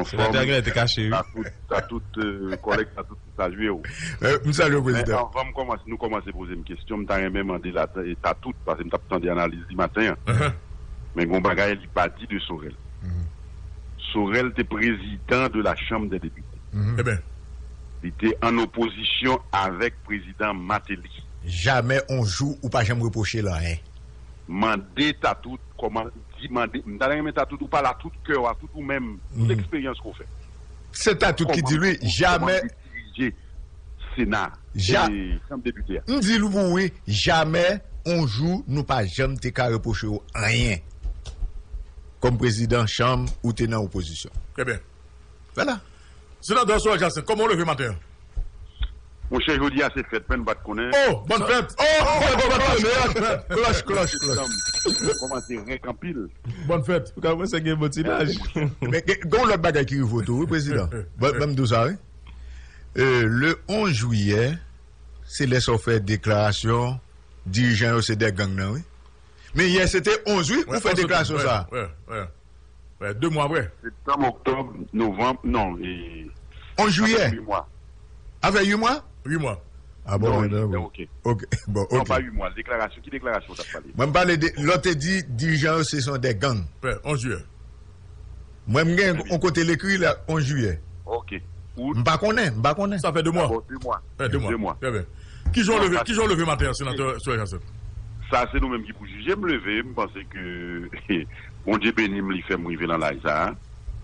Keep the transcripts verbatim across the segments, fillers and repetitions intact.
Senatè a genlè te kache, wi. Tatout, Tatout, euh, kòlèg Tatout, m salye w. M salye w, prezidan. Men anvan m kòmanse, nou kòmanse poze m kesyon, m ta renmen mande la, Tatout, paske m t ap tande analiz li maten an. Men gon bagay li pa di de Sorel. Sorel te président de la Chambre des députés. Li te an opozisyon avèk prezidan Martelly. Jamè on jou ou pa janm repwoche l anyen. Mande Tatout kòman, di, mande, m ta renmen Tatout ou pale a tout kè w, a tout ou menm, tout eksperyans ke w fè. Se Tatout ki di l, wi, jamè. Kòman ou dirije Sena, e Chanm Depite a. M di l pou wi, jamè on jou nou pa janm te ka repwoche w anyen. Kòm prezidan chanm, ou te nan opozisyon. Trè byen. Vwala. Senatè Sorel Jacinthe, kòman w leve maten an? Monchè, jodi a se fèt, men m pa t konnen. Oh, bòn fèt! Oh, fèt, bòn fèt! Klòch, klòch, klòch. Kòmanse renk anpil. Bòn fèt. Ou ka panse gen bon ti laj. Men gen, gen yon lòt bagay ki rive w tou, wi, prezidan. Ban, ban m di w sa, wi. Euh, le onze jiyè, se lè sa w fè deklarasyon, dirijan yo se de gang nan, wi. Men yè se te onze, wi, ou fè deklarasyon sa. Wè, wè, wè. Wè, de mwa apre. Septanm, oktòb, novanm, non, e, onze jiyè. Sa fè uit mwa. A fè uit mwa? Uit mwa. A bon, non, ok. Ok, bon, ok. Non, pa uit mwa. Deklarasyon, ki deklarasyon w t ap pale? Mwen, m pale de, lè w te di dirijan yo se son de gang. Wè, onze jiyè. Mwen, m gen yon kote l ekri la, onze jiyè. Ok. M pa konnen, m pa konnen. Sa fè de mwa. Bon, de mwa. Fè de mwa. De mwa. Trè byen. Kijan w leve, kijan w leve maten an, senatè Sorel Jacinthe? Sa, se nou menm ki pou jije. M leve, m panse ke Bondye beni m, li fè m rive nan laj sa a.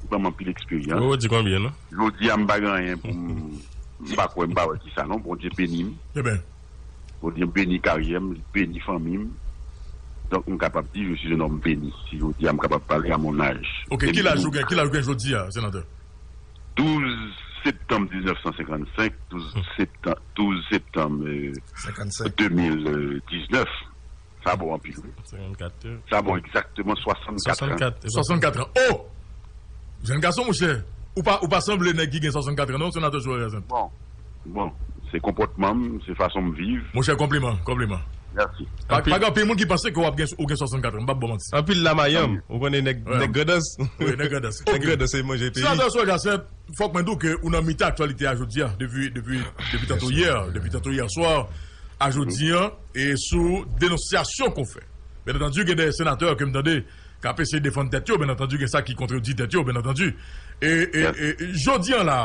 Li ban m anpil eksperyans. Oh, di konbyen, non? Jodi a, m pa gen anyen pou m, m pa kwè, m pa wè ki sa, non. Bondye beni m. Trè byen. Bondye beni karyè m, li beni fanmi m. Donk, m kapab di, je suis un homme béni. Si jodi a, m kapab pale à mon âge. Ok, ki laj ou gen, ki laj ou gen jodi a, senatè? Douz septanm diznèf san senkannsenk, douz septanm, douz septanm, euh, de mil diznèf. Sa bon anpil, wi. Senkannkat. Sa bon egzakteman swasannkat an. Swasannkat, e pa swasannkat an. Oh! Jèn gason, monchè. Ou pa, ou pa sanble nèg ki gen swasannkat an, non, senatè Sorel Jacinthe. Bon. Bon. Se konpòtman m, se fason m viv. Monchè, konpliman, konpliman. Mèsi. Pa, pa gen anpil moun ki panse ke w ap gen, ou gen swasannkat an. M p ap ba w manti. Anpil lamayanm. Ou konnen nèg, nèg Grandans. Wi, nèg Grandans. Nèg Grandans, se manje peyi. Senatè Sorel Jacinthe, fòk mwen di w ke ou nan mitan aktyalite a jodi a, depi, depi, depi tanto yè, depi tanto yè swa a jodi a, e sou denonsyasyon ke w fè. Byen antandi, gen de senatè ke m tande k ap eseye defann tèt yo, byen antandi, gen sa ki kontredi tèt yo, byen antandi. E, e, e, e jodi a la,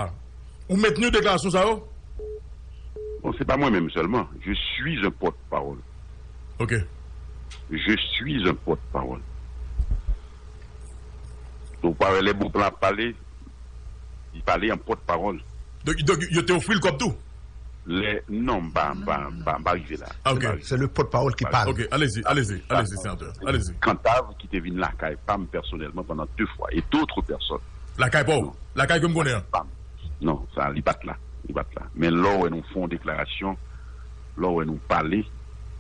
ou mentni deklarasyon sa yo? Bon, se pa mwen menm sèlman. Je suis un porte-parole. Ok. Je suis un porte-parole. Donk, pa wè lè bon plan ap pale, li pale an pòtpawòl. Donk, donk, yo te ofri l kòb tou? Lè, non, m pa, m pa, m pa, m pa rive la. Ah, ok. M pa rive. C'est le porte-parole qui parle. Ok, allez-y, allez-y, allez-y, sénateur, allez-y. Kantav ki te vin lakay pa m pèsonèlman pandan de fwa, e dòt pèsòn. Lakay pa w? Non. Lakay ke m konnen an? Pa m. Non, sa, li pa t la. Li pa t la. Men lè w wè nou fè yon deklarasyon, lè w wè nou pale,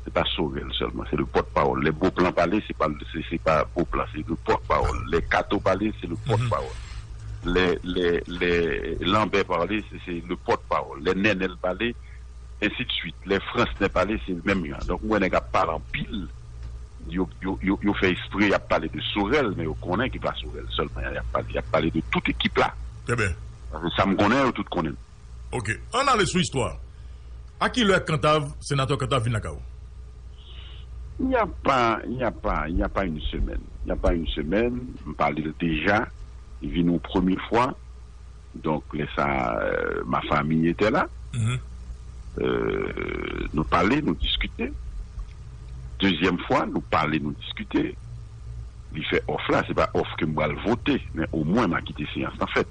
se pa Sorel sèlman, se le pòtpawòl. Lè Beauplan pale, se pa, se, se pa Beauplan, se le pòtpawòl. Lè Kato pale, se le pòtpawòl. Lè, lè, lè Lambert pale, se, se le pòtpawòl. Lè Nènèl pale, ensidswit. Lè Fransnè pale, se menm jan. Donk, m wè nèg ap pale anpil. Yo, yo, yo, yo fè espre y ap pale de Sorel, men yo konnen ki pa Sorel sèlman y ap pale. Y ap pale de tout ekip la. Trè byen. Paske sa m konnen, yo tout konnen. Ok. Ann ale sou istwa. A ki lè Kantav, senatè Kantav vin lakay ou? Il n'y a pas, il n'y a pas, il n'y a pas une semaine. Il n'y a pas une semaine, m pale l deja. Li vin yon premye fwa. Donk, lè sa, euh, ma famille était là. Euh, nou pale, nou diskite. Dezyèm fwa, nou pale, nou diskite. Li fè òf la, se pa òf ke m pral vote, men omwen m a kite seyans lan fèt.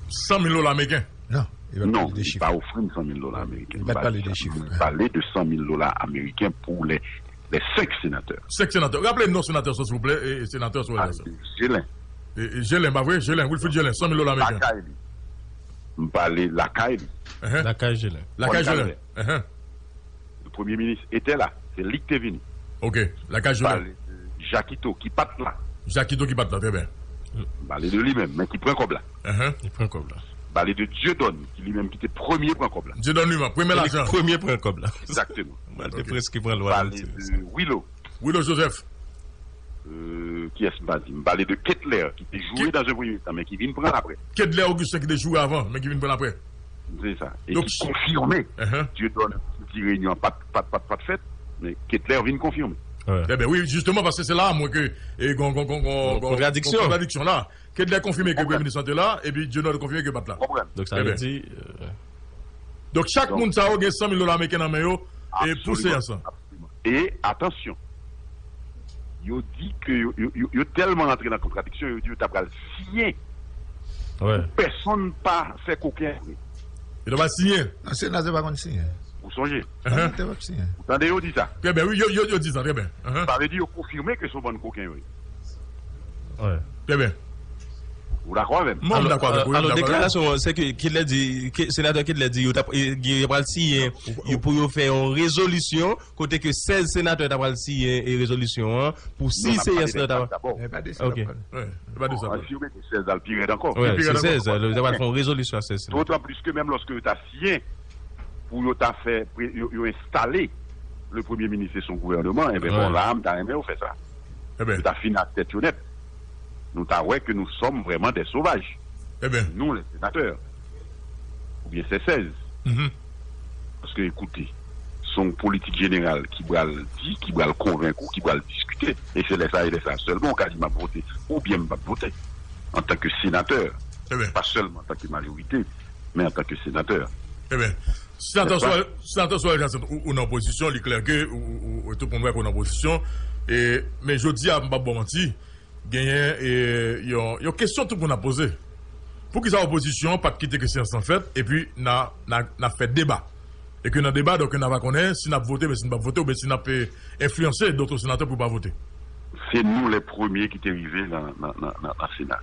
San mil dola ameriken? Non, li pa pale de chif. Non, li pa ofri m san mil dola ameriken. Li pa pale de chif. M pale de san mil dola ameriken pou lè, lè senk senatè. Senk senatè. Raple non senatè sa, silvouplè, e, e senatè Sorel Jacinthe. Jelen. E, e, Jelen, pa vre? Jelen, Wilfrid Jelen, san mil dola ameriken. Lakay li. M pale lakay li. Lakay Jelen. Lakay Jelen. Premye minis etè la. Se li ki te vini. Ok. Lakay Jelen. M pale de Jakito ki pa t la. Jakito ki pa t la, trè byen. M pale de li menm, men ki pran kòb la. Li pran kòb la. M pale de Dieudonne, ki li menm ki te premye pran kòb la. Dieudonne li menm, premye lajan. Premye pran kòb la. Egzakteman. M pral te preske pran lwa. M pale de Wilo. Wilo Joseph. Euh, kiyès m pa di? M pale de Ketler, ki te joure dans un premier temps, men ki vin pran l apre. Kedlè Augustin ki te joure avan, men ki vin pran l apre. Se sa. E ki konfime. Dieudonne di reyinyon an pa t, pa t, pa t, pa t fèt, men Ketler vin konfime. Ebyen wi, jisteman, paske se la a mwen ke e, gon, gon, gon, gon, gon, gon kontradiksyon la. Kedlè konfime ke premye minis lan te la, epi Dieudonne konfime ke l pa t la. Donk sa vle di, euh, Donk chak moun sa yo gen san mil dola ameriken nan men yo e pou seyans lan. E atansyon, yo di ke yo, yo, yo, yo tèlman rantre nan kontradiksyon, yo di yo ta pral siyen pou pèsonn pa fè koken vre. Yo ta pral siyen. Nan Sena, se pa konn siyen. Ou sonje? Nan te p ap siyen. Ou tande yo di sa? Trè byen, wi, yo, yo, yo di sa, trè byen. Sa vle di yo konfime ke se yon bann koken yo ye. Trè byen. Ou dakò avè m? Mwen, m dakò avè w, wi, m dakò avè w. Deklarasyon an, se ke Kedlè di, ke, senatè Kedlè di, yo t ap, e, yo pral siyen, yo, pou yo fè yon rezolisyon, kote ke sèz senatè ta pral siyen, e, rezolisyon an, pou si seyans lan ta. Non, n ap pale de dat dabò. E pa de sa n ap pale. Wi, e pa de sa n ap pale. Si yo mete sèz la, l pi rèd ankò. Wi, se sèz, yo ta pral fè yon rezolisyon a sèz senatè. Dotan plis ke menm lòske yo ta siyen, pou yo ta fè, yo, yo enstale le premye minis e son gouvènman, enben, bon, la a, m ta renmen yo fè sa. Yo ta fini ak tèt yo nèt. Nou ta wè ke nous sommes vraiment des sauvages. Nous, les sénateurs. Oubyen se sèz. Paske, ekoute, se yon politik jeneral ki pral di, ki pral konvenk ou, ki pral diskite. E se lè sa a, e lè sa a sèlman, ou ka di, "M ap vote," oubyen, "M p ap vote." Antanke senatè, pa sèlman antanke majorite, men antanke senatè. Senatè Sorel, senatè Sorel Jacinthe, ou, ou nan opozisyon, li klè ke ou, ou, ou, tout moun wè ke ou nan opozisyon. E, men jodi a, m p ap ba w manti, genyen, e, yon, yon kesyon tout moun ap poze. Poukisa opozisyon an pa t kite ke seyans lan fèt, epi n a, n a, n a fè deba? E ke nan deba, donk, n a va konnen si n ap vote, men si n p ap vote, oubyen si n ap, e, enfliyanse dòt senatè pou yo pa vote. Se nou lè premye ki te rive nan, nan, nan, nan, nan Sena.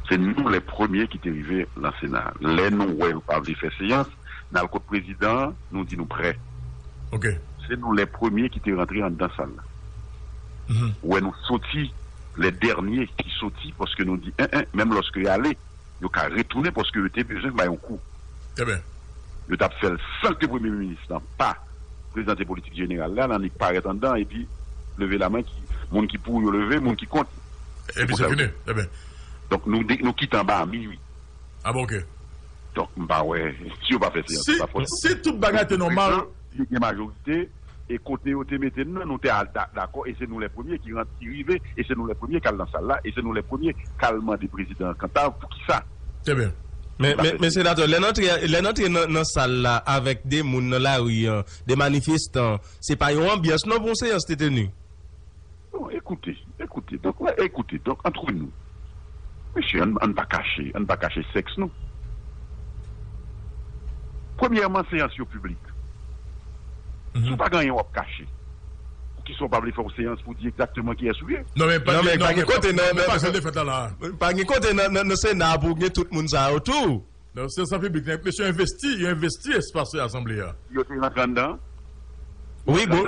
Se nou lè premye ki te rive nan Sena. Lè nou wè yo pa vle fè seyans, n al kot prezidan an, nou di nou prè. Se nou lè premye ki te rantre anndan sal la. Ou wè nou soti, lè dènye ki soti, paske nou di, en, en, menm lòske y ale, yo ka retounen, paske yo te bezwen bay yon kou. Yo t ap fè l san ke premye minis lan pa prezante politik jeneral la, l annik parèt anndan, epi leve lamen, ki, moun ki pou yo leve, moun ki kont. Epi se fini. Donk, nou, nou kite anba a minui. Ah bon, ok. Donk, m pa wè, si yo pa fè seyans, se pa fòt nou. Si tout bagay te nòmal. Yo gen majorite, e kote yo te mete n nan, nou te al da-, dakò, e se nou lè premye ki rant-, ki rive, e se nou lè premye k al nan sal la, e se nou lè premye k al mande prezidan an kantav, poukisa? Trè byen. Men, men, men senatè, lè n antre, lè n antre nan, nan sal la avèk de moun nan lari an, de manifestan, se pa yon anbyans non pou yon seyans te teni. Non, ekoute, ekoute, donk, wè, ekoute, donk, antre nou. Mesye, ann, ann pa kache, ann pa kache sèks nou. Premyèman, seyans yo piblik. Si w pa gen anyen w ap kache, poukisa w pa vle fè yon seyans pou di egzakteman kiyès ou ye? Non, men pa gen kote nan, nan, pa gen kote nan, nan, nan Sena pou gen tout moun sa yo tou. Non, se san piblik, mesye yo envesti, yo envesti espas asanble a. Yo te rantre anndan? Wi, bon.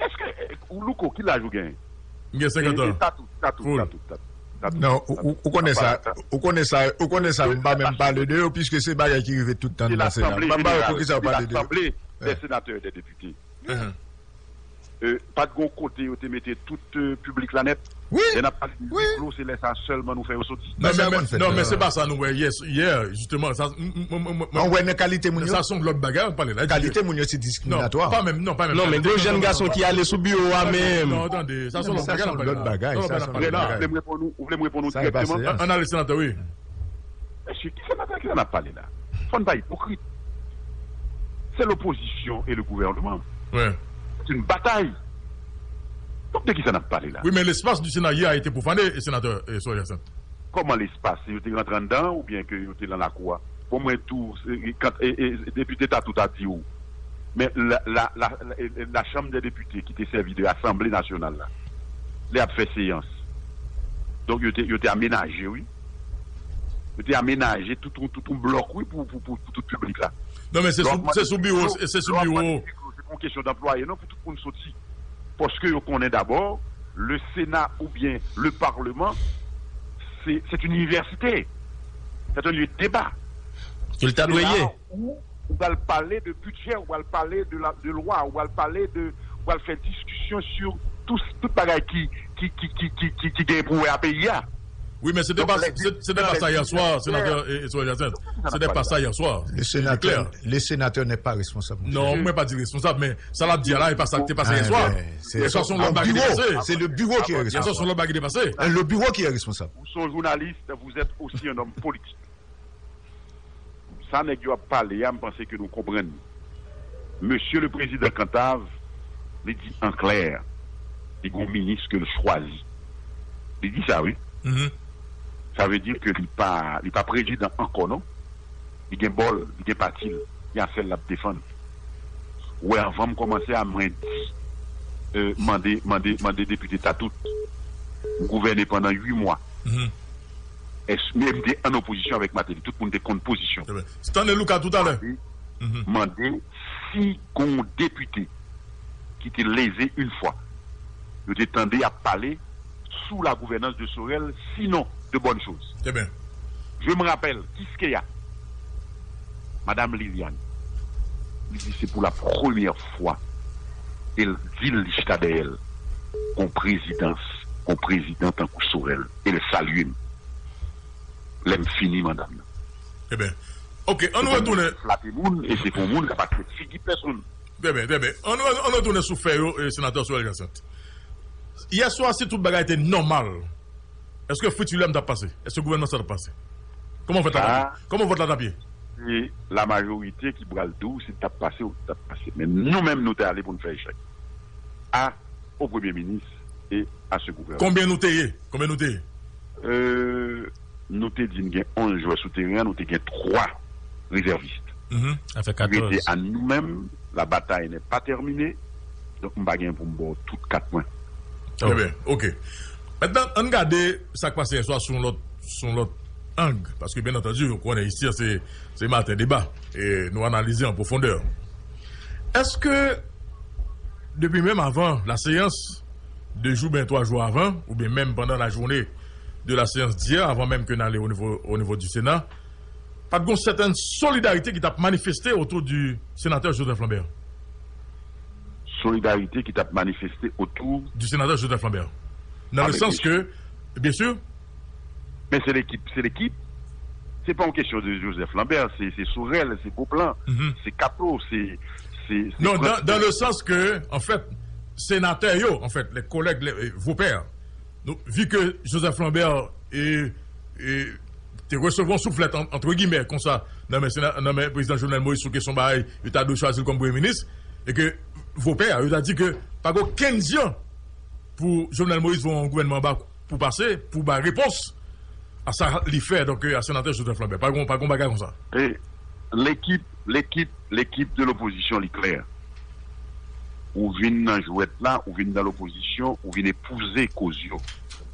Èske, eh, ou Louko, ki laj ou genyen? M gen senkant an. E, e Tatou, Tatou, Tatou, Tatou, Tatou. Non, ou, ou, ou konnen sa, ou konnen sa, ou konnen sa, m pa menm pale de yo, piske se bagay ki rive tout tan nan Sena. M pa wè poukisa w pale de yo. Lasanble dè senatè e dè depite. Eh, pa t gon kote yo te mete tout, eh, piblik la nèt? Wi. Lè n ap pale de huis clos, se lè sa a sèlman nou fè yo soti. Non, men, men, non, men se pa sa nou wè yè, yè, jisteman. Sa, m, m, m, m, m, an wè nan kalite moun yo. Sa se yon lòt bagay, ann pale la. Kalite moun yo, se diskriminatwa. Non, pa menm, non, pa menm. Non, men gon jèn gason ki ale sou biwo a menm. Non, tande, sa se yon lòt bagay. Sa se yon lòt bagay. Ou vle m reponn ou, ou vle m reponn ou dirèkteman? Ann ale senatè, wi. Mesye, ki senatè, ki sa n ap pale la? Fò n pa ipokrit. C'est l'opposition et le gouvernement. C'est une bataille. Donk, de ki sa n ap pale la? Wi, men l'espace du Sénat hier a été profané, senatè, eh, Sorel Jacinthe. Kòman lespas? Yo te rantre anndan oubyen ke yo te nan lakou a? Bon, mwen tou, eh, kan, eh, eh, depite Tatou ta di w. Men la, la, la, la, la Chambre des députés ki te sèvi de Asanble Nasyonal la, lè y ap fè seyans. Donk, yo te, yo te amenaje, wi. Yo te amenaje tout, tout, tout yon blòk, wi, pou, pou, pou, pou tout piblik la. Non, men se sou, se sou biwo, se sou biwo. Se pa yon kesyon de anplwaye, non, pou tout moun soti. Paske yo konnen dabò, le Sénat oubyen le Parlement, c'est, c'est une université. C'est un lieu de débat. Ou ta dwe ye. Ou pral pale de bidjè, ou pral pale de la, de lwa, ou pral pale de, ou pral fè diskisyon sou tout, tout bagay ki, ki, ki, ki, ki, ki, ki gen pou wè a peyi a. Wi, men se te pa, se, se te pa sa yè swa, senatè, e, e, Sorel Jacinthe. Se te pa sa yè swa. Le sénateur, le sénateur n'est pas responsable, monsieur. Non, mwen pa di responsab, men sa l ap di a la, e pa sa k te pase yè swa. Yè swa se yon lòt bagay ki te pase. C'est le bureau qui est responsable. Yè swa se yon lòt bagay ki te pase. Le bureau qui est responsable. Ou se yon jounalis, vous êtes aussi un homme politique. Sa nèg yo ap pale a, m panse ke nou konprann li. Mesye le prezidan Cantave, li di an klè, li gon minis ke l chwazi. Li di sa, wi. Sa vle di ke li pa, li pa prezidan ankò, non. Li gen bò l, li gen pati l, gen afè l l ap defann. Ou wè, anvan m kòmanse a, mwen di, euh, mande, mande, mande depite Tatout. M gouvène pandan uit mwa. Es-, men m te an opozisyon avèk Martelly. Tout moun te konn pozisyon. Stanley Lucas toutalè. Mande, mande si gon depite ki te leze yon fwa, yo te tande ap pale sou la gouvènans de Sorel, sinon de bonnes choses. Je me rappelle, Kiskeya, Madame Liliane, li di se pou la premyè fwa, e l di l, li chita dèyè l, gon prezidans, gon prezidan tankou Sorel, e l salye m. Lè m fini manda m nan. Ebyen, oke, ann nou retounen. Flatte moun, e se pou moun k ap aksepte figi pèsonn. Trè byen, trè byen. Ann, ann, ann retounen sou fè yo, e, senatè Sorel Jacinthe. Yè swa, si tout bagay te nòmal, èske Fritz William t ap pase? Èske gouvènman sa t ap pase? Kòman vòt la t ap ye? Kòman vòt la t ap ye? Se la majorite ki pral di w si l t ap pase ou si l t ap pase. Men nou menm, nou te ale pou n fè echèk a, o premye minis e a se gouvènman. Konbyen nou te ye? Konbyen nou te ye? Euh, nou te di n gen onz jwè sou teren an, nou te gen twa rezèvis. Sa fè katòz. Rete a nou menm, la bataille n'est pas terminée. Donk, m pa gen pou m ba w tout kat mwen. Trè byen, oke. Mentnan, ann gade sa k pase yè swa sou yon lòt, sou yon lòt ang. Paske, byen antandi, ou konnen isi a, se, se maten deba. E nou analize an pwofondè. Èske, depi menm avan la séance, de jou, ben, twa jou avan, oubyen menm pandan la journée de la séance d'hier, avan menm ke n ale o nivo, o nivo di Sena, pa t gon sètèn solidarite ki t ap manifeste otou di senatè Joseph Lambert? Solidarite ki t ap manifeste otou di senatè Joseph Lambert. Nan le sans ke, byen si. Men se lekip, se lekip. Se pa yon kesyon de Joseph Lambert, se, se Sorel, se Beauplan, se Capo, se, se, se... Non, dans, dans le sens que, en fait, senatè yo, en fait, les collègues, les, euh, vos pairs, donk, vi ke Joseph Lambert, e, e, te resevwa yon souflèt, an, antre gimè, konsa, nan men sena-, nan men prezidan Jovenel Moïse sou kesyon bagay, yo ta dwe chwazi l kòm premye minis, e ke vos pairs, yo ta di ke pa gen okenn jan pou Jovenel Moïse voye yon gouvènman anba pou pase, pou bay repons a sa li fè, donk, a senatè Joseph Lambert. Pa gen, pa gen bagay konsa. E lekip, lekip, lekip de lopozisyon, li klè. Ou vin nan jwèt la, ou vin nan lopozisyon, ou vin epouze koz yo.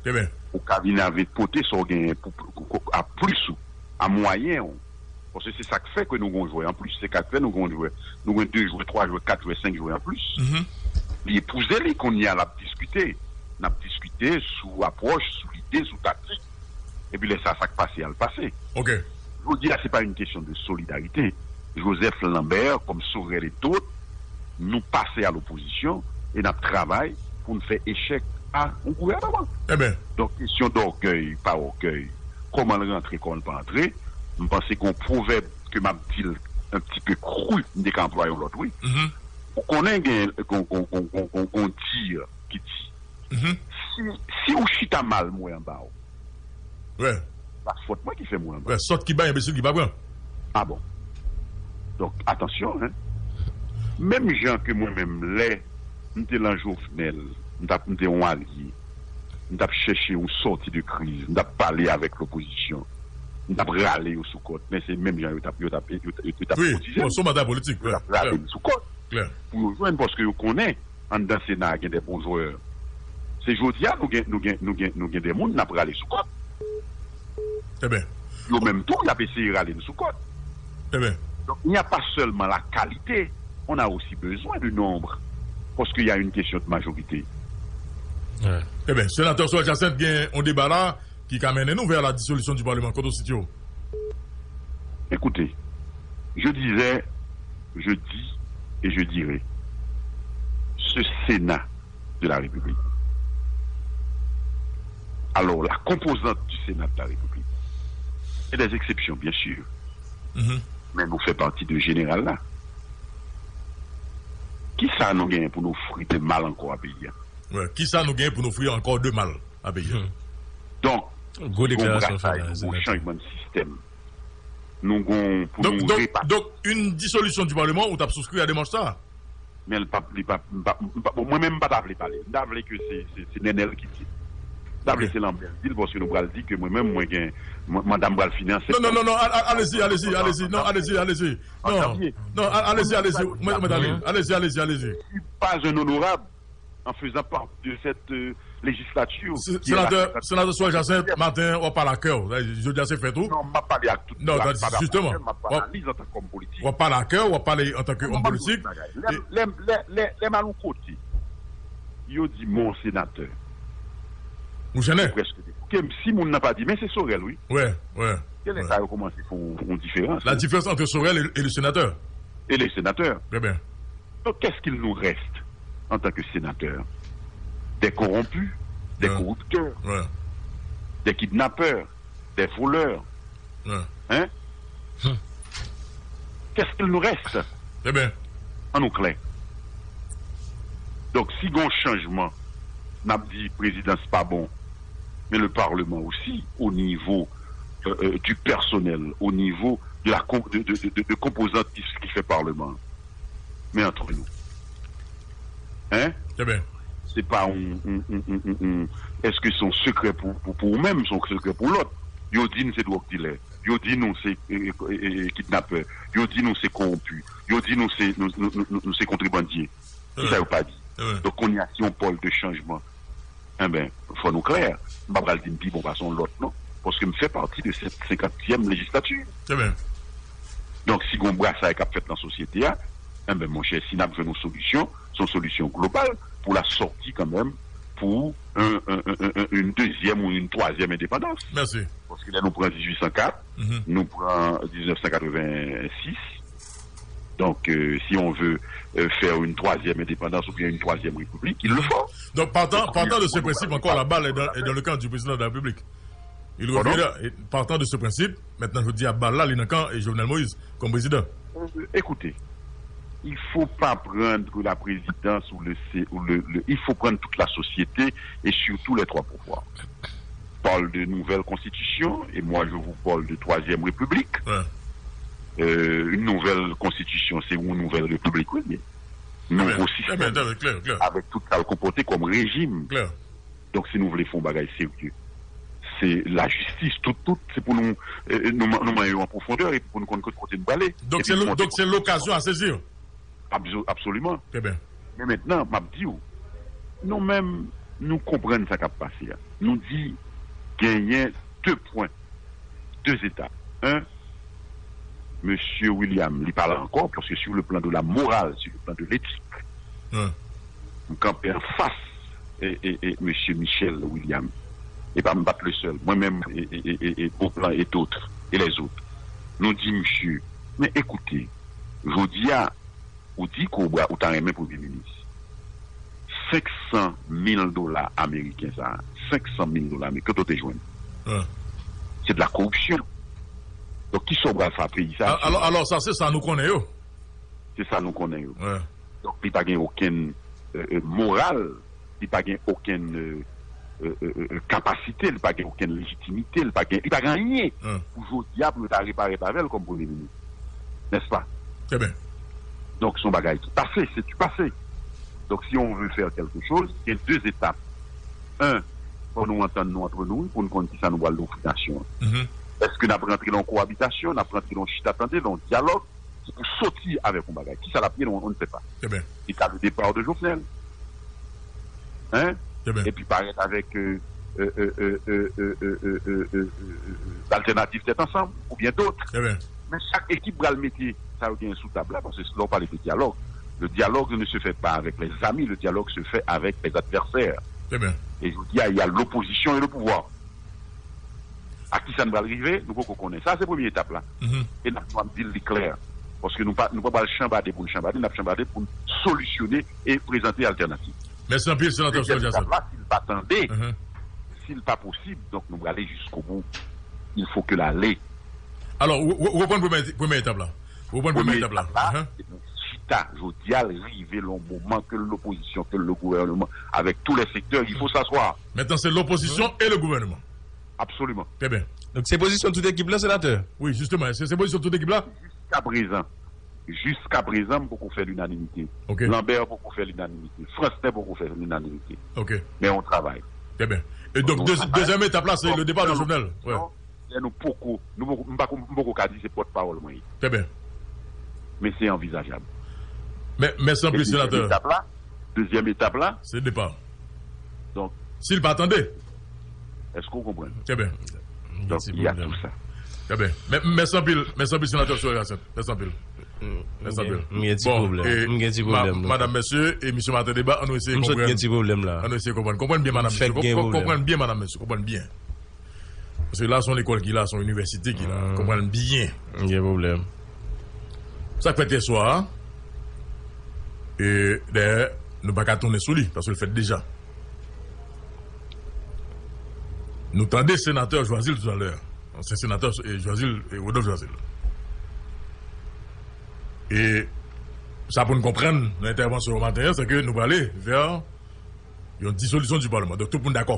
Trè byen. Ou ka vin avèk pote sa w genyen pou, pou, pou, a plis ou, a mwayen ou. Paske se sa k fè ke nou gen yon jwè anplis. Se sa k fè nou gen yon jwè. Nou gen de jwè, twa jwè, kat jwè, senk jwè anplis. Li epouze li, kounye a l ap diskite. N ap diskite sou apwòch, sou lide, sou taktik. Epi lè sa, sa k pase a, l pase. Jodi a, se pa yon kesyon de solidarite. Joseph Lambert, kòm Sorel e dòt, nou pase a lopozisyon e n ap travay pou n fè echèk a yon gouvènman. Donk, kesyon dògèy, pa ògèy, kòman l rantre, kòman l pa antre, m panse gen yon pwovèb ke m ap di l un petit peu cru, m te ka anplwaye yon lòt, wi. Ou konnen gen, gen, gen, gen, gen, gen yon di ki di, si, si ou chita mal mwen anba w, se pa fòt mwen ki fè mwen anba w. Sòt ki bay, enbesil ki pa pran. A bon. Donk, atansyon, en. Menm jan ke mwen menm, lè m te lan Jovenel, m t ap, m te yon alye, m t ap chèche yon sòti de kriz, m t ap pale avèk lopozisyon, m t ap rale yo sou kòt, men se menm jan yo t ap, yo t ap, yo t ap, yo t ap pwodize m. Yo t ap rale m sou kòt pou yo jwenn, paske yo konnen anndan Sena a gen de bon jwè. Se jodi a nou gen, nou gen, nou gen, nou gen de moun n ap rale sou kòt. Yo menm tou, y ap eseye rale n sou kòt. Donk, il n'y a pas seulement la qualité, on a aussi besoin du nombre. Paske y a une question de majorité. Ebyen, senatè Sorel Jacinthe, gen yon deba la ki ka mennen nou vers la dissolution du Parlement. Kote w sitiye w? Écoutez, je disais, je dis et je dirai, ce Sénat de la République. Alors, la composante du Sénat de la République, il y a des exceptions, bien sûr, Mhm. mais nous fait partie de général là. Kisa nou genyen pou nou ofri de mal ankò a peyi a? Wè, kisa nou genyen pou nou ofri ankò de mal a peyi a? Donk, Gwo gon deklarasyon fè brasaj, la, gon senatè. chanjman de sistèm. Nou gon pou Donk, nou donk, repase. donk, une dissolution du Parlement, ou t ap souscrire à démarche sa? Men l p ap, li p ap, m p ap, m p ap, mwen menm m pa ta vle pale. M ta vle ke se, se, se Nenel ki di. M ta vle Ok. se Lambert di l, paske nou pral di ke mwen menm, mwen gen, mwen, manda m pral fini an Non, non, septanm. non, non, al- al- allez-y, allez-y, allez-y, non, allez-y, allez-y. An Non, janvye. non, al- allez-y, allez-y, mwen, mwen, allez, allez-y, allez-y, allez-y. Je suis pas un honorable en faisant partie de cette euh, législature. Se- qui est la Senatè, cinquantième. Senatè Sourel Jacinthe, maten, w ap pale ak kè w. Jodi a se fèt ou. Non, m ap pale ak tout Non, ak tandis, pa rapò, justement, m ap w ap- analiz an tan kòm politik. W ap pale ak kè w, w ap pale an tan ke Non, òm m ap di w politik. yon bagay. Lè, lè, lè, lè, lè m al yon kote, yo di mon senatè. Ou jennen. Prèske de. Ke si moun nan pa di, men se Sorel, wi. Wè, wè. Se lè wè. Sa yo kòmanse fè yon, yon diferans. La différence entre Sorel et, et le sénateur. Et les sénateurs. Très bien. Donc, qu'est-ce qu'il nous reste en tant que sénateurs? Des corrompus, des Ouais. corrupteurs, Ouais. des kidnappeurs, des voleurs. Ouais. Hein? Qu'est-ce qu'il nous reste? Très bien. Ann nou klè. Donk, si gon chanjman, n ap di prezidans pa bon, men le parlement aussi, au niveau euh, euh, du personnel, au niveau de la de, de, de, de composante qui, qui fait parlement. Men antre nou. Hein? Très bien. Se pa yon, yon, yon, yon, yon, yon, èske se yon sekrè pou, pou, pou ou menm, se yon sekrè pou lòt? Yo di n se dwòg dilè. Yo di nou se e, e, e, e, kidnapè. Yo di nou se kowonpi. Yo di nou se nou, nou, nou, nou, nou se kontrebandye. Kisa yo pa di? Donk kounye a se yon pòl de chanjman. Enben, fò nou klè. M pa pral di m pi bon pase yon lòt non. Paske m fè pati de cette cinquantième législature. Très bien. Donk si gon brasay k ap fèt nan sosyete a, enben monchè, si n ap jwenn yon solisyon, se yon solisyon global pou la sòti kanmenm pou un, un, un, un, une deuxième ou une troisième indépendance. Merci. Paske lè nou pran dizuit san kat, Mhm. nou pran diznèf san katrevensis. Donc, euh, si on veut euh, faire une troisième indépendance ou bien une troisième république, il le faut. Donc, partant, Donc, partant de on- ce on- principe, on- encore on- la balle est dans, on- est dans le camp du président de la République. Il Pardon? Reviendra, et partant de ce principe, maintenant je dis à balle là, il est dans le camp et Jovenel Moïse comme président. Euh, écoutez, il faut pas prendre la présidence ou le, sé- ou le, le- il faut prendre toute la société et surtout les trois pouvoirs. Parle de nouvelle constitution et moi je vous parle de troisième république. Ouais. Euh, une nouvelle constitution, c'est une nouvelle république, oui, mais Très bien, nouveau très bien, système très bien, clair, clair. avec tout ça le comporté comme régime. Clair. Donk, si nou vle fè yon bagay serye, se lajistis, tout, tout, se pou nou, euh, nou, nou manyen yo an pwofondè epi pou nou konn kot kote nou prale. Donc Epi c'est nou lo- monte donc c'est l'occasion à saisir. Abso- Absoliman. Très bien. Men mentnan, m ap di w, nou menm, nou konprann sa k ap pase a. Nou di genyen de pwen, de etap. Un, Mesye William, li pa la ankò, paske sur le plan de la morale, sur le plan de l'éthique, Ouais. m kanpe anfas e, e, e, Mesye Michel William. E pa m pa t le sèl. Mwen menm, e, e, e, e, e Beauplan e dòt, e lèzòt. Nou di misye, men ekoute, jodi a, ou di ke w bra- ou ta renmen premye minis. Senk san mil dola ameriken sa, senk san mil dola ameriken, kote w te jwenn? Ouais. Se de la koripsyon. Donk, kisa w pral fè a peyi sa? Al- Alors, alors ça, c'est ça, nous connaissons. Se sa nou konnen yo. Ouais. Donk, li pa gen okenn euh, euh, moral, li pa gen okenn euh, euh, euh, euh, kapasite, li pa gen okenn lejitimite, li pa gen, li pa gen anyen Hum. Pou jodi a, pou yo ta reparèt avè l kòm premye minis. N'est-ce pas? Très bien. Donk, se yon bagay ki pase, se du passé. Donk, si on veut faire quelque chose, il y a deux étapes. Un, fò nou antann nou antre nou, pou nou konn kisa nou pral ofri nasyon an. Mhm. Èske n ap rantre nan yon koabitasyon, n ap rantre nan yon chita tande, nan yon dyalòg, ki pou soti avèk yon bagay? Kisa l ap ye, on, on ne sait pas. Très bien. Li ka le départ de Jovenel. Hein? Très bien. Epi parèt avèk euh, euh, euh, euh, euh, euh, euh, euh, euh, euh, l'alternative Tèt Ansanm, oubyen dòt. Très bien. Men chak ekip pral mete sa yo genyen sou tab la, paske lè w pale de dyalòg, le dialogue ne se fait pas avec les amis, le dialogue se fait avec les adversaires. Très bien. E jodi a, il y a l'opposition et le pouvoir. A kisa n pral rive, nou poko konnen. Sa, se premye etap la. Mhm. E n ap, nou ap di l li klè. Paske nou pa, nou pa pral chanbade pou n chanbade, n ap chanbade pou n solisyone e prezante altènativ. Mèsi anpil, Senatè Dezyèm Sorel Jacinthe. Etap la, si l pa tande, si l pa posib, donk nou prale jiskobou. Il faut que l ale. Alò, ou, ou, ou konprann premyè, premyè etap la? Ou konprann premyè etap la? Premye etap la, se pou chita, jodi a, l rive l yon moman ke l lopozisyon, ke l le gouvènman, avèk tou lè sektè, il faut s'asseoir. Mentnan, se lopozisyon e le gouvènman. Absoliman. Trè byen. Donk, se pozisyon tout ekip la, Senatè? Wi, jisteman, se, se pozisyon tout ekip la? Jiska prezan. Jiska prezan, m poko fè linanimite. Ok. Lambert poko fè linanimite. Fransnè poko fè linanimite. Ok. Men on travay. Trè byen. E donk, dezyèm etap la, se le départ de Jovenel. Lè nou poko, nou poko, m poko, m poko ka di se pòtpawòl mwen ye. Trè byen. Men se anvizajab. Men, mèsi anpil, Senatè. Dezyèm etap la, dezyèm etap la, se depa. Donk, si l pa tande, èske w konprann? Trè byen. Donk, il y a tout ça. Trè byen. Mèsi anpil, mèsi anpil, Senatè Sorel Jacinthe. Mèsi anpil. Mèsi anpil. M gen ti pwoblèm. M gen ti pwoblèm. Madam, mesye, emisyon Maten Deba, ann eseye konprann. M sot gen ti pwoblèm la. Ann eseye konprann. Konprann byen, madam, mesye. Konprann byen, madam, mesye. Konprann byen. Paske la, se yon lekòl ki la, se yon inivèsite ki la. Konprann byen. M gen pwoblèm. Sa k fèt yè swa a, e, dayè, nou pa ka tounen sou li, paske l fèt deja. Nou tande senatè Joazil toutalè. Ansyen senatè, e, Joazil, e, Rodolphe Joazil. E sa pou n konprann nan entèvansyon maten an, se ke nou prale vè yon disolisyon di palman. Donk, tout moun dakò.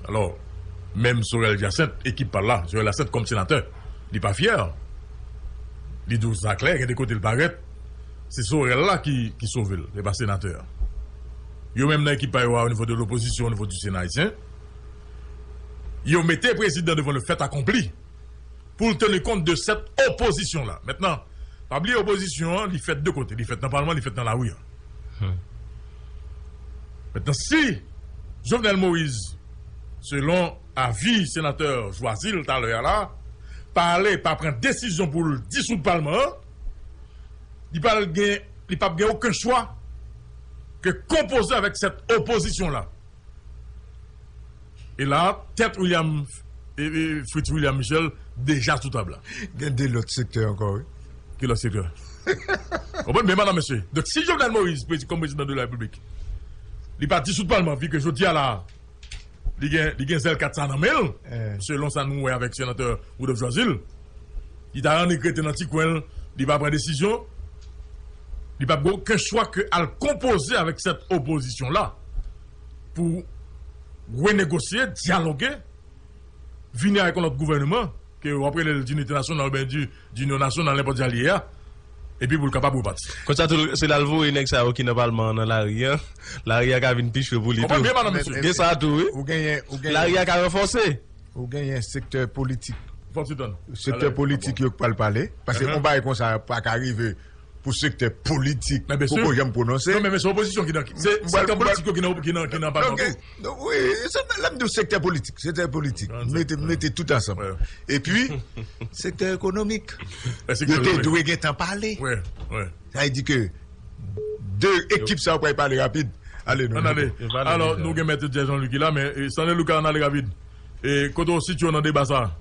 Alò, menm Sorel Jacinthe, ekip pa l la, Sorel Jacinthe kòm senatè, li pa fyè. Li di w sa klè, gen de kote l parèt. Se Sorel la ki, ki sove l, e pa senatè a. Yo menm nan ekip pa yo a, o nivo de lopozisyon, o nivo di Sena ayisyen, yo mete prezidan devan le fait accompli pou l teni kont de sèt opozisyon la. Mentnan, pa bliye opozisyon an, li fèt de kote. Li fèt nan palman, li fèt nan lari a. Mentnan, si Jovenel Moïse, selon avi senatè Joazil talè a la, pa ale, pa pran desizyon pou l disoud palman an, li pa gen, li p ap gen okenn chwa ke konpoze avèk sèt opozisyon la. E la, tèt William, e, e, Fritz William Michel deja sou tab la. Gen de lòt sektè ankò, wi. Ki lòt sektè? Konprann byen, madam, mesye. Donk, si Jovenel Moïse, prezi-, kòm prezidan de la Repiblik, li pa disoud palman, vi ke jodi a la, li gen, li gen zèl kat sa nan men l, selon sa nou wè avèk senatè Rodolphe Joazil, li ta annik rete nan ti kwen l, li pa pran desizyon, li p ap gen okenn chwa ke al konpoze avèk sèt opozisyon la pou renegosye, dyaloge, vini avèk yon lòt gouvènman, ke w ap rele l dinite nasyonal oubyen di, dinyon nasyonal, nenpòt jan l ye a, epi pou l kapab repati. Konsa tou, se la l voye nèg sa yo ki nan palman an nan lari a. Lari a ka vin pi cho pou li tou. Konprann byen, madam, mesye. Gen sa tou, wi. Ou genyen, ou genyen. Lari a ka ranfòse. Ou genyen sektè politik. Fòk ti tann. Sektè politik yo k pral pale. Paske yon bagay konsa pa ka rive pou sektè politik poko janm pwononse. Non, men, men se opozisyon ki nan, se, se kan politik yo ki nan, ki nan, ki nan palman tou. Wi, se, lè m di w sektè politik, sektè politik. Mete, mete tout ansanm. Epi, sektè ekonomik. Yo te dwe gentan pale. Sa vle di ke de ekip sa yo pral pale rapid. Ale, nou ale. Alò, nou gen mèt Pierre Jean-Louis ki la, men, e, Stanley Lucas, ann ale rapid. E, kote w sitiye w nan deba sa a?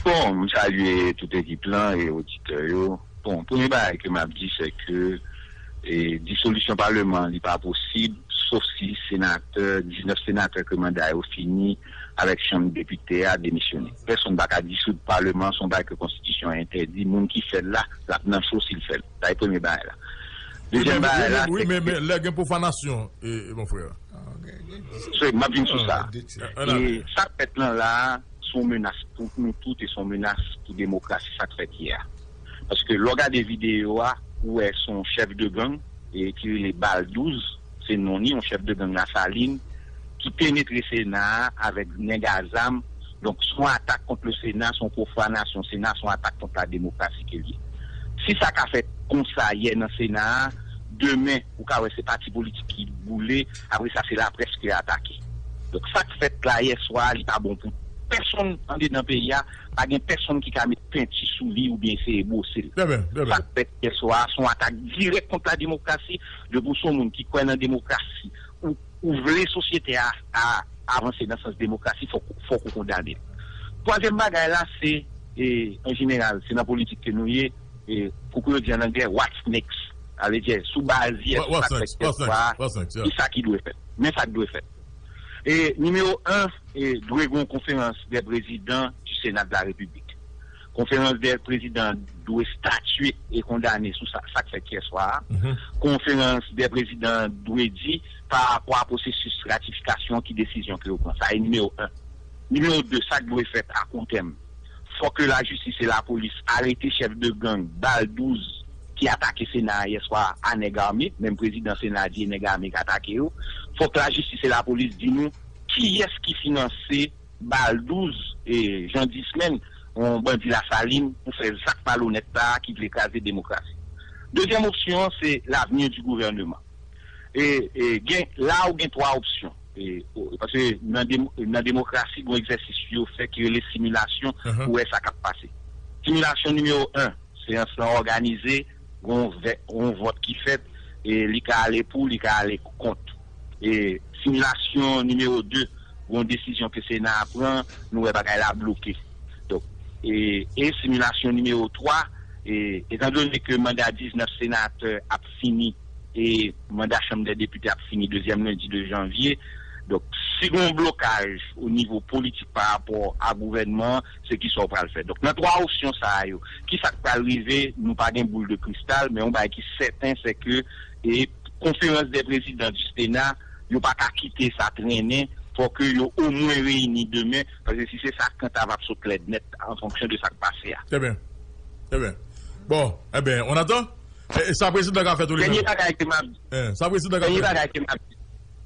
Bon, m salye tout ekip lan e oditè yo. Bon, premye bagay ke m ap di, se ke, e, disolisyon palman an, li pa posib, sof si senatè, diznèf senatè ke manda yo fini avèk chanm depite a demisyone. Pèsonn pa ka disoud palman an, se yon bagay ke konstitisyon an entèdi. Moun ki fè l la, l ap nan cho si l fè l. Sa e premye bagay la. Dezyèm bagay la, wi, men, men lè gen pwofanasyon, e, e, mon frè. Se, m ap vin sou sa. E sa k fèt lan la a, se yon menas pou nou tout e se yon menas pou demokrasi, sa k fèt yè a. Paske lè w gade videyo a, ou wè se yon chèf de gang, e ki rele Bal douz, se non li, yon chèf de gang Lasalin, ki penetre Sena a avèk nèg a zam. Donk, se yon atak kont le Sena, se yon pwofanasyon Sena, se yon atak kont la demokrasi ke l ye. Si sa ka fèt konsa yè nan Sena a, demen, ou ka wè se pati politik ki boule, apre sa, se laprès ki atake. Donk, sa k fèt la yè swa a, li pa bon pou pèsonn andedan peyi a, pa gen pèsonn ki ka met penti sou li oubyen eseye bwose l. Sa k fèt yè swa a, se yon atak dirèk kont la demokrasi, depi w se yon moun ki kwè nan demokrasi, ou, ou vle sosyete a, a avanse nan sans demokrasi, fòk, fòk ou kondane l. Twazyèm bagay la, se, e, an jeneral, se nan politik ke nou ye, e, koukou yo di an anglè, what's next? Sa vle di, sou baz yè, sou sa k fèt yè swa, ki sa ki dwe fèt. Men sa k dwe fèt. E nimewo en, e dwe gen yon conférence des présidents du Sénat de la République. Conférence des présidents dwe statye e kondane sou sa, sa k fèt yè swa a. Conférence des présidents dwe di pa rapò a pwosesis ratifikasyon ki desizyon ke yo pran. Sa e nimewo en. Nimewo de, sa k dwe fèt a kontèm. Fòk ke lajistis e lapolis arete chèf de gang Bal douz ki atake Sena a yè swa a nèg ame, menm prezidan Sena a di e nèg ame k atake yo. Fòk lajistis e lapolis di nou kiyès ki finanse Bal douz e Jan Dismen, yon bandi Lasalin, pou fè zak malonèt sa a ki vle kraze demokrasi. Dezyèm opsyon an, se l'avenir du gouvernement. E, e gen, la ou gen twa opsyon. E, o- paske nan, dem- nan demokrasi, gen egzèsis yo fè ki rele similasyon pou wè sa k ap pase. Similasyon nimewo en, seyans lan òganize, gen yon vè- yon vòt ki fèt, e li ka ale pou, li ka ale kont. E similasyon nimewo de, gen yon desizyon ke Sena a pran, nou wè bagay la bloke. Donk, e, e similasyon nimewo twa, e, etandone ke manda diznèf senatè ap fini e manda Chanm dè Depite ap fini dezyèm lendi de janvye, donk, si gen yon blokaj o nivo politik pa rapò a gouvènman an, se ki sa w pral fè? Donk, nan twa opsyon sa a yo, ki sa k pral rive? Nou pa gen boul de kristal, men yon bagay ki sèten, se ke e konferans dè prezidan di Sena, yo pa ka kite sa trennen, fò ke yo omwen reyini demen, paske si se sa, kanta va ap sot lèd nèt an fonksyon de sa k pase a. Trè byen. Trè byen. Bon, ebyen, on attend. E, e sa prezidan ka fè tou li menm? Dènye bagay ke m ap Eh, sa prezidan ka fè? Dènye bagay ke m ap di,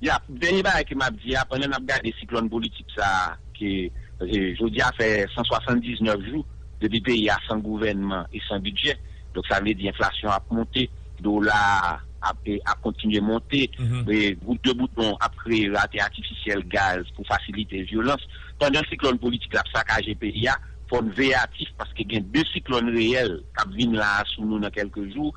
ya, dènye bagay ke m ap di a, pandan n ap gade siklòn politik sa a, ke, eh, jodi a fè san swasann diznèf jou depi peyi a san gouvènman e san bidjè. Donk, sa vle di enflasyon ap monte, dola a ap, eh, ap kontinye monte, eh, gout de bouton ap kreye rate atifisyèl gaz pou fasilite vyolans. Pandan siklòn politik la ap sakaje peyi a, fò n veyatif paske gen de siklòn reyèl k ap vin la a sou nou nan kèlke jou.